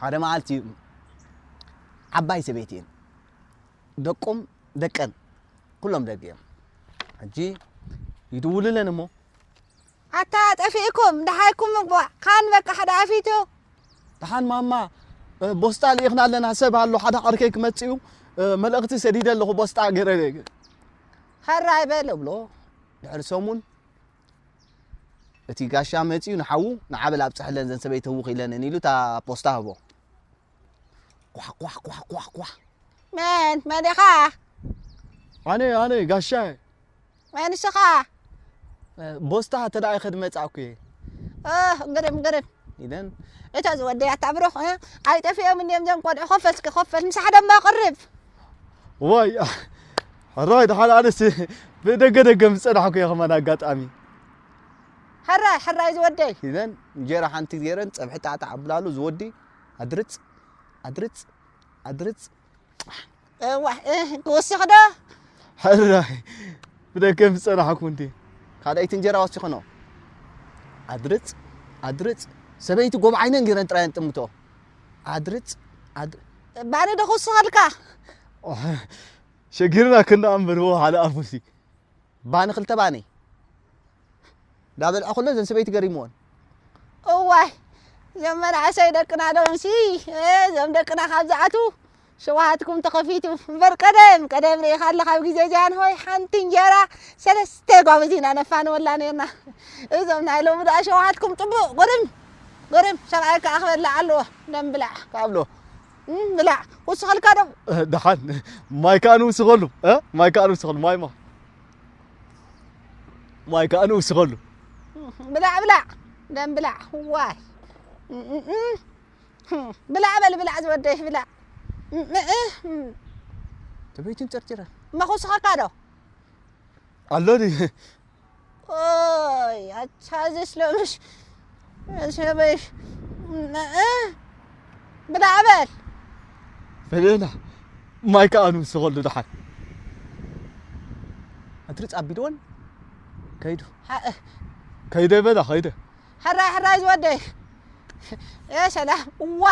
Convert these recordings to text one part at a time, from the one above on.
ሓደ መዓልቲ ዓባይ ሰበይቲ እየን። ደቆም ደቀን ኩሎም ደቂ እዮም። ሕጂ ይድውሉለን እሞ፣ ኣታ ጠፊእኩም ደሓይኩም እባ፣ ካን በቃ ሓደ ኣፊቱ። ደሓን ማማ፣ እ፣ ቦስጣ ልኢኽና ኣለና፣ ሰብ ኣሎ፣ ሓደ ዓርከይ ክመጽእ እዩ፣ እ፣ መልእኽቲ ሰዲደ ኣለኹ፣ ቦስጣ ገይረ። ሕራይ በል። እብሎ። ድሕሪ ሰሙን እቲ ጋሻ መጺኡ ንሓዉ፣ ንዓ በል ኣብጽሕለን፣ ዘን ሰበይቲ ህውኽ ኢለንን ኢሉ እታ ፖስታ ህቦ። ኳሕ ኳሕ ኳሕ ኳሕ ኳሕ። መን መን ኢኻ? ኣነ ኣነ ጋሻ። መን ንስኻ? ቦስታ ተዳኢኸ ድመጻእኩ እየ። እ፣ ግርም ግርም። ኢለን። እታ ዝወደይ ኣታ ብሩኽ፣ እ፣ ኣይጠፊኦም እንድዮም እዞም ቆልዑ። ኮፍ እስኪ፣ ኮፍ በል፣ ምሳሕ ደሞ ቅርብ። ዋይ፣ ሕራይ ደሓን ኣነስ ብደገ ደገ ምስ ጸናሕኩ እየ ከማን ኣጋጣሚ። ሕራይ፣ ሕራይ ዝወደይ። ኢለን እንጀራ ሓንቲ ገይረን ጸብሒ ጣዕጣዕ ኣብላሉ ዝወዲ ኣድርጽ፣ ኣድርጽ፣ ኣድርጽ። እዋ፣ እ፣ ክውስኽ ዶ? ሕራይ ብደገ ምስ ጸናሕኩ እንዲ ካልኣይቲ እንጀራ ወሲኹ ነው። ኣድርጽ፣ ኣድርጽ። ሰበይቲ ጎብ ዓይነን ገይረን ጥራየን ጥምቶ። ኣድርጽ፣ ኣድ- ባኒ ዶ ክውስኸልካ? ሸጊርና ክንዳ እምበር፣ ዎ ሓደ ኣፉሲ። ባኒ ክልተ ባኒ። ዳበልዐ ከሎ ዘን ሰበይቲ ገሪምወን። እዋይ፣ እዞም መናእሰይ ደቅና ዶምሲ፣ እ፣ እዞም ደቅና ካብ ዝኣትዉ ሸውሃትኩም ተኸፊቱ። እምበር ቀደም፣ ቀደም ርኢኻ ኣለኻ፣ ኣብ ግዜ ጃንሆይ ሓንቲ እንጀራ ሰለስተ ጓብዝ ኢና ነፋንወላ ነርና። እዞም ናይ ሎሚ ደኣ ሸውሃትኩም ጥቡቕ፣ ግርም፣ ግርም፣ ሰብኣይ ከኣ ክበልዕ ኣለዎ። ደም ብላዕ። ካብ ሎ። እም፣ ብላዕ። ውስኸልካ ዶ? ደሓን። ማይ ከኣ ንውስኸሉ፣ እ? ማይ ከኣ ንውስኸሉ፣ ማይ፣ ማይ። ማይ ከኣ ንውስኸሉ። ብላዕ፣ ብላዕ። ደም ብላዕ። ዋይ። እም፣ እም፣ እም። ብላዕ በል፣ ብላዕ ዝወደይ፣ ብላዕ። እም፣ እም፣ እም። ተበይትን ጨርጭረ። እሞ ክውስኸካ ዶ? ኣሎ ድዩ? ኦይ፣ ኣታ እዚስ ሎምሽ፣ ሰበይሽ፣ እ፣ ብላዕ በል። በሌና፣ ማይ ከኣ ንውስኸሉ ደሓን። ኣድርጽ ኣቢልወን ከይዱ። ሃ-፣ ከይደ በላ፣ ከይደ። ሕራይ፣ ሕራይ ዝወደይ። እ፣ ሰላም፣ እዋ።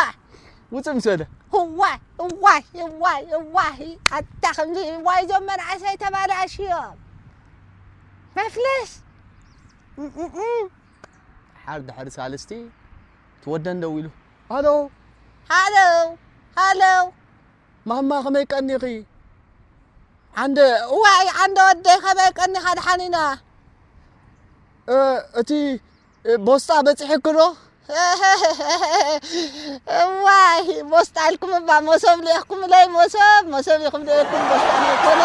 ውጽእ ምስ በለ። እዋይ፣ እዋይ፣ እዋይ፣ እዋይ። ኣታ ከምዚ፣ እዋይ፣ እዞም መናእሰይ ተባላሽዮም። መፍለስ። እም፣ እም፣ እም። ሓር ድሕሪ ሳልስቲ ትወደን ደው ኢሉ። ሃሎ። ሃሎ፣ ሃሎ። ማማ ከመይ ቀኒኺ? ዓንደ። እዋይ፣ ዓንደ ወደይ ከመይ ቀኒኻ? ደሓን ኢና። እ፣ እቲ ቦስጣ በጺሕኪ ዶ? እዋይ፣ ቦስጣ ኢልኩም እባ፣ መሶብ ልኢኽኩምለይ፣ መሶብ፣ መሶብ ኢኹም ልኢኽኩም፣ ቦስጣ ዘይኮነ።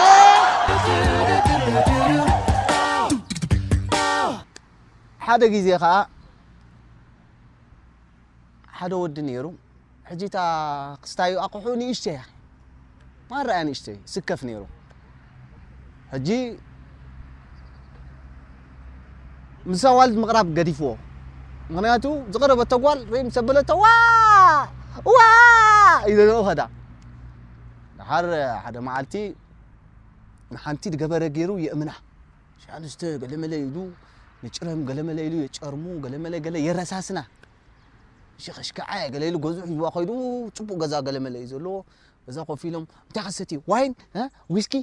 ሓደ ግዜ ኸኣ ሓደ ወዲ ነይሩ። ሕጂ እታ ክስታዩ ኣቑሑ ንእሽተይ እያ። ማራ እያ ንእሽተይ፣ ስከፍ ነይሩ። ሕጂ ምስ ኣዋልድ ምቕራብ ገዲፍዎ። ምኽንያቱ ዝቐረበቶ ጓል ርኢ ምስ ኣበለቶ፣ "ዋ! ዋ!" ኢለንኦ ኸዳ። ደሓር ሓደ መዓልቲ ንሓንቲ ዝገበረ ገይሩ የእምና። ሻንስተ ገለመለ ኢሉ፣ ንጭረም ገለመለ ኢሉ የጨርሙ፣ ገለመለ ገለ የረሳስና። ሽኸሽከዐ ገለ ኢሉ ገዝኡ ሒዝዋ ኸይዱ፣ ጽቡቕ ገዛ ገለመለ እዩ ዘለዎ። እዛ ኮፍ ኢሎም፣ "እንታይ ኸሰቲ? ዋይን? እ? ዊስኪ?"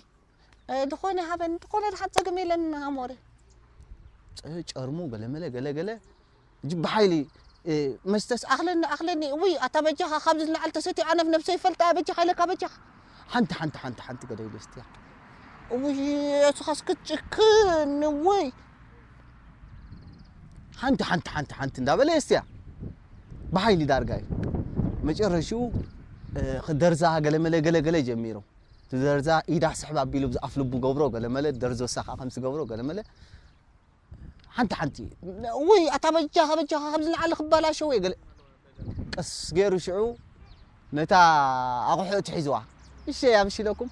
"እ፣ ዝኾነ ሃበን፣ ዝኾነ ድሓን ጸገም የለን ኣሞረ." ጨ-፣ ጨርሙ ገለመለ ገለ ገለ፣ እጅ ብሓይሊ፣ እ፣ "መስተስ ኣኽለኒ፣ ኣኽለኒ፣ እውይ፣ ኣታ በጃኻ፣ ካብዚ ንላዕሊ ተሰትዩ ኣነ ነብሰይ ይፈልጣ፣ በጃኻ ኢለካ፣ በጃኻ። ሓንቲ፣ ሓንቲ፣ ሓንቲ፣ ሓንቲ ገለ ኢሉ ስትያ። እውይ፣ እስኻስ ክትጭክን፣ እውይ። ሓንቲ፣ ሓንቲ፣ ሓንቲ፣ ሓንቲ" እንዳበለ የስትያ። ብሓይሊ ዳርጋ እዩ። መጨረሽኡ፣ እ፣ ክደርዛ ገለመለ ገለ ገለ ጀሚሩ። ትደርዛ ኢዳ ስሕብ ኣቢሉ ብዚ ኣፍ ልቡ ገብሮ ገለመለ፣ ደርዞ ሳኻ ከም ዝገብሮ ገለመለ። ሓንቲ ሓንቲ፣ "ውይ፣ ኣታ በጃኻ፣ በጃኻ፣ ከምዚ ንዓሊ ክበላሸው እየ" ገለ። ቀስ ገይሩ ሽዑ ነታ ኣቑሑ እቲ ሒዝዋ። "እሺ፣ ኣምሽለኩም?"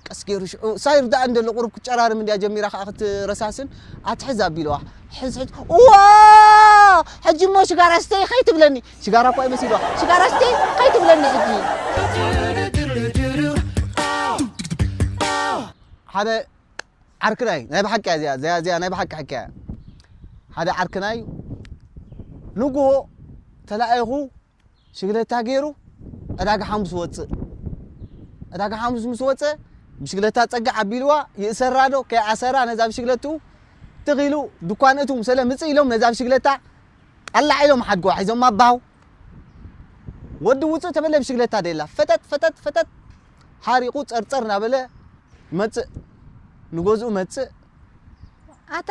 ቀስ ገይሩ ሽዑ፣ "ሳይር ደኣ እንደሎ ቁሩብ ክጨራርም እንድያ ጀሚራ፣ ከኣ ክትረሳስን፣ ኣትሕዝ" ኣቢልዋ። ሕዝ፣ ሕዝ። "እዋ! ሕጂ እሞ ሽጋራ ስተይ ከይትብለኒ?" ሽጋራ እኳ ይመሲልዋ። "ሽጋራ ስተይ ከይትብለኒ ሕጂ?" ሓደ ዓርክናይ፣ ናይ ብሓቂ እያ እዚኣ፣ እዚኣ፣ እዚኣ ናይ ብሓቂ ሓቂ እያ። ሓደ ዓርክናይ ንግሆ ተላኢኹ ሽግለታ ገይሩ ዕዳጋ ሓሙስ ወፅእ። ዕዳጋ ሓሙስ ምስ ወፀ ብሽግለታ ፀግዕ ኣቢልዋ ይእሰራ ዶ ከይኣሰራ ነዛ ብሽግለትኡ ትኺሉ ድኳን እቱ ምሰለ ምፅእ ኢሎም ነዛ ብሽግለታ ኣላዒሎም ሓድጎ ሒዞም ኣባው ወዲ ውፅእ ተበለ ብሽግለታ ደላ ፈጠጥ ፈጠጥ ፈጠጥ ሓሪቑ ፀርፀር እናበለ መፅእ ንገዝኡ መፅእ ኣታ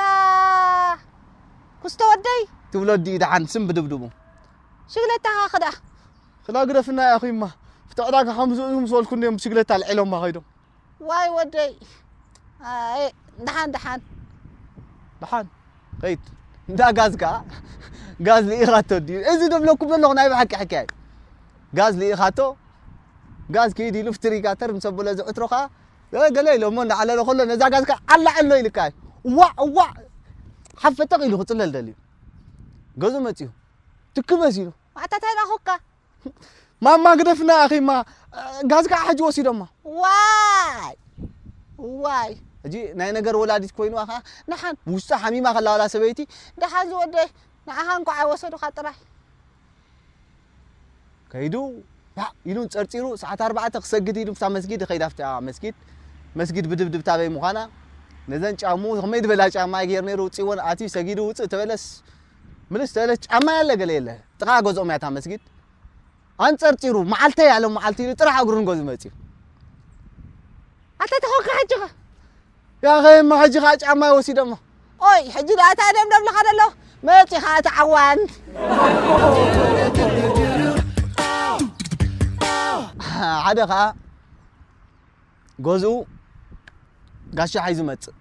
ኩስተ ወደይ ትብሎ ዲ ደሓን ስም ብድብድቡ ሽግለታኻ ክዳ ክላ ግደፍና ኢኺማ ብቲ ዕዳጋ ሓሙስ ምስ በልኩ እንዲዮም ብሽግለታ ኣልዒሎማ ከይዶም ዋይ ወደይ ኣይ ደሓን ደሓን ደሓን ከይድ እንዳ ጋዝ ከዓ ጋዝ ልኢኻቶ ድዩ እዚ ደብለኩም ዘለኹ ናይ ብሓቂ ሕካይ ጋዝ ልኢኻቶ ጋዝ ክይድ ኢሉ ፍትሪጋተር ምስ ኣበሎ ዝዕትሮ ከዓ ገለ ኢሎሞ እንዳዓለለ ከሎ ነዛ ጋዝ ከዓ ኣላዕሎ ኢልካ ዋዕ ዋዕ ሓፈጠቕ ኢሉ ክፅለል ደልዩ ገዙ መፅዩ ትክ መሲሉ ኣታ እንታይ ዳኹካ ማማ ግደፍና ኣኺማ ጋዝ ከዓ ሕጂ ወሲዶማ ዋይ ዋይ ሕጂ ናይ ነገር ወላዲት ኮይኑዋ ከዓ ንሓን ውሽጣ ሓሚማ ከላ ዋላ ሰበይቲ ደሓን ዝወደይ ንዓኻ እንኳዕ ኣይወሰዱኻ ጥራይ ከይዱ ባ ኢሉን ፀርፂሩ ሰዓት ኣርባዕተ ክሰግድ ኢሉ ብታ መስጊድ ከይዳ ብታ መስጊድ መስጊድ ብድብድብ ታበይ ምዃና ነዘን ጫሙ ከመይ ዝበላ ጫማ ገይር ነይሩ ውፅእዎን ኣትዩ ሰጊዱ ውፅእ ተበለስ ምልስ ተበለስ ጫማ ያለ ገለ የለ ጥቓ ገዝኦም ያታ መስጊድ ኣንፀርፂሩ መዓልተይ ኣለ መዓልቲ ኢሉ ጥራሕ እግሩ ንገዝኡ መፅዩ ኣታ ተኾንካ ሕጂ ኸ ያኸ እማ ሕጂ ከዓ ጫማ ወሲደሞ ኦይ ሕጂ ደኣ እንታይ ደም ደብልኻ ደሎ መፂኻ እቲ ዓዋን ሓደ ከዓ ገዝኡ ጋሻ ሒዙ መፅእ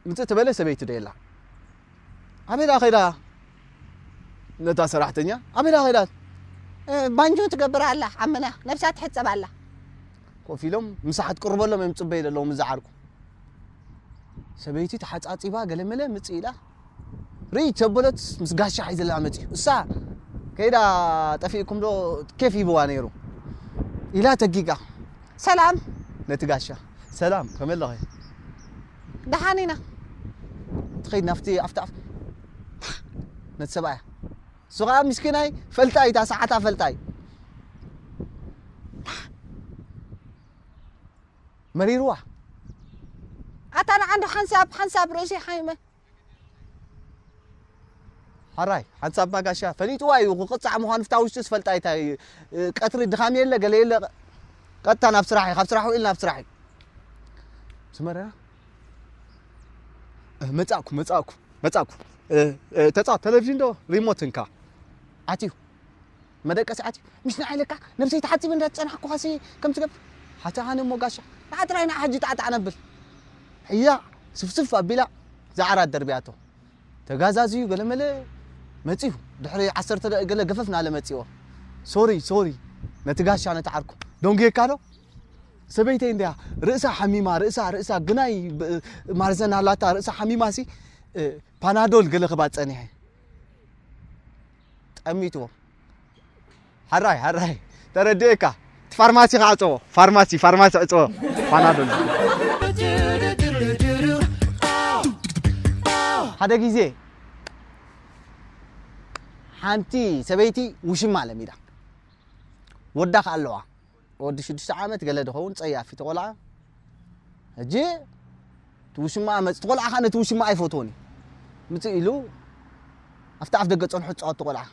ምፅእ ትበለ ሰበይቱ ዶ የላ ኣበይ ደኣ ኸይዳ ነታ ሰራሕተኛ ኣበይ ደኣ ኸይዳ ባንጆ ትገብር ኣላ ዓመና ነብሳ ትሕፀብ ኣላ ኮፍ ኢሎም ምሳሕ ትቅርበሎም እዮም ፅበይ ዘለዎም እዚ ዓርኩ ሰበይቲ ተሓፃፂባ ገለመለ ምፅእ ኢላ ርኢ ተበለት ምስ ጋሻ ሒዘላ መፅዩ እሳ ከይዳ ጠፊእኩም ዶ ኬፍ ሂብዋ ነይሩ ኢላ ተጊጋ ሰላም ነቲ ጋሻ ሰላም ከመይ ኣለኸ ደሓን ኢና ትኸይድ ናፍቲ ኣፍቲ ኣፍ ነቲ ሰብኣያ እሱ ከዓ ምስኪናይ ፈልጣይ እታ ሰዓታ ፈልጣይ መሪርዋ ኣታ ንዓንዶ ሓንሳብ ሓንሳብ ርእሲ ሓይመ ሓራይ ሓንሳብ ማጋሻ ፈሊጥዋ እዩ ክቅፃዕ ምዃኑ ፍታ ውሽጢ ዝፈልጣ ይታይ ቀትሪ ድኻም የለ ገለ የለ ቀጥታ ናብ ስራሕ እዩ ካብ ስራሕ ውዒል ናብ ስራሕ እዩ ስመረያ መፃእኩ መፃእኩ መፃእኩ ተፃ ቴሌቪዥን ዶ ሪሞት እንካ ኣትዩ መደቀሲ ኣትዩ ምሽ ንዓይ ለካ ነብሰይ ተሓፂበ እንዳተፀናሕኩ ኸሲ ከም ትገብር ሓታ ኣነ እሞ ጋሻ ንዓ ጥራይ ንዓ ሕጂ ጣዕጣዕ ነብል ሕያ ስፍስፍ ኣቢላ ዝዓራት ደርብያቶ ተጋዛዝዩ ገለመለ መፂኡ ድሕሪ ዓሰርተ ደቂ ገለ ገፈፍ ናለ መፂዎ ሶሪ ሶሪ ነቲ ጋሻ ነቲ ዓርኩ ደንጉየካ ዶ ሰበይተይ እንድያ ርእሳ ሓሚማ ርእሳ ርእሳ ግናይ ማርዘን ኣላታ ርእሳ ሓሚማ ሲ ፓናዶል ገለ ክባ ፀኒሐ ጠሚትዎ ሓራይ ሓራይ ተረድኤካ እቲ ፋርማሲ ክዓፀዎ ፋርማሲ ፋርማሲ ዕፀዎ ፓናዶል ሓደ ግዜ ሓንቲ ሰበይቲ ውሽማ ለሚዳ ወዳ ከ ኣለዋ ወዲ ሽዱሽተ ዓመት ገለ ድኸውን ጸያፊ ተቆልዓ ሕጂ ትውሽማ መጽ ትቆልዓ ከ ነቲ ውሽማ ኣይፈትዎን እዩ ምጽእ ኢሉ ኣብቲ ኣፍ ደገ ጸንሑ ትጻወት ትቆልዓ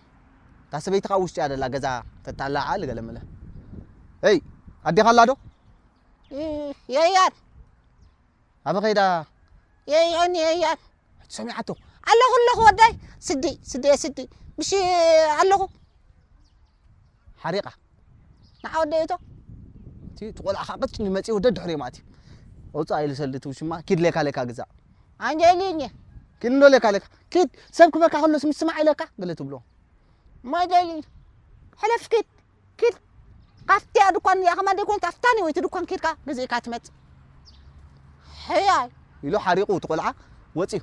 እታ ሰበይቲ ካብ ውሽጢ እያ ደላ ገዛ ተታላዓ ልገለመለ እይ ኣዴኻ ኣላ ዶ የያን ኣበ ኸይዳ የያን የያን ሰሚዓቶ ኣለኹ ኣለኹ ወዳይ ስዲ ስዲ ስዲ ምሽ ኣለኹ ሓሪቓ ንዓ ወደይ እቶ እቲ ትቆልዓ ካብ ቀጭን መፂ ወደ ድሕሪ ማእቲ ኣውፃ ኢሉ ሰልዲ ትውሽማ ኪድ ሌካ ሌካ ግዛእ ኣንጀሊኝ ኪድ እንዶ ሌካ ሌካ ኪድ ሰብ ክበካ ከሎስ ምስማዕ ኢለካ ገለ ትብሎ ማደሊ ሕለፍ ኪድ ኪድ ካብቲ ድኳን እያ ከማን ደይኮን ካብታ ነወይቲ ድኳን ኪድካ ገዚእካ ትመጽእ ሕያይ ኢሉ ሓሪቑ እቲ ቆልዓ ወፂኡ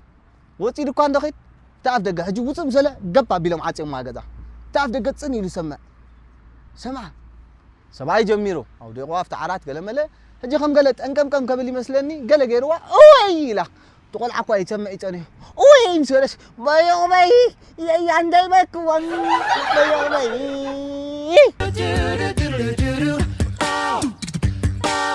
ወፂኡ ድኳን ዶ ኺድ እቲ ኣፍ ደገ ሕጂ ውፅእ ምሰለ ገብ ኣቢሎም ዓፅዮማ ገዛ እቲ ኣፍ ደገ ፅን ኢሉ ይሰምዕ ሰምዓ ሰብኣይ ጀሚሩ ኣውዲቑ ኣብቲ ዓራት ገለ መለ ሕጂ ከም ገለ ጠንቀምቀም ከብል ይመስለኒ ገለ ገይርዋ እወይ ኢላ እቲ ቆልዓ እኳ ይሰምዕ ይፀኒሑ እወይ ምስ በለስ በዮቕበይ የያ እንዳይበክዎም በዮቕበይ እይ።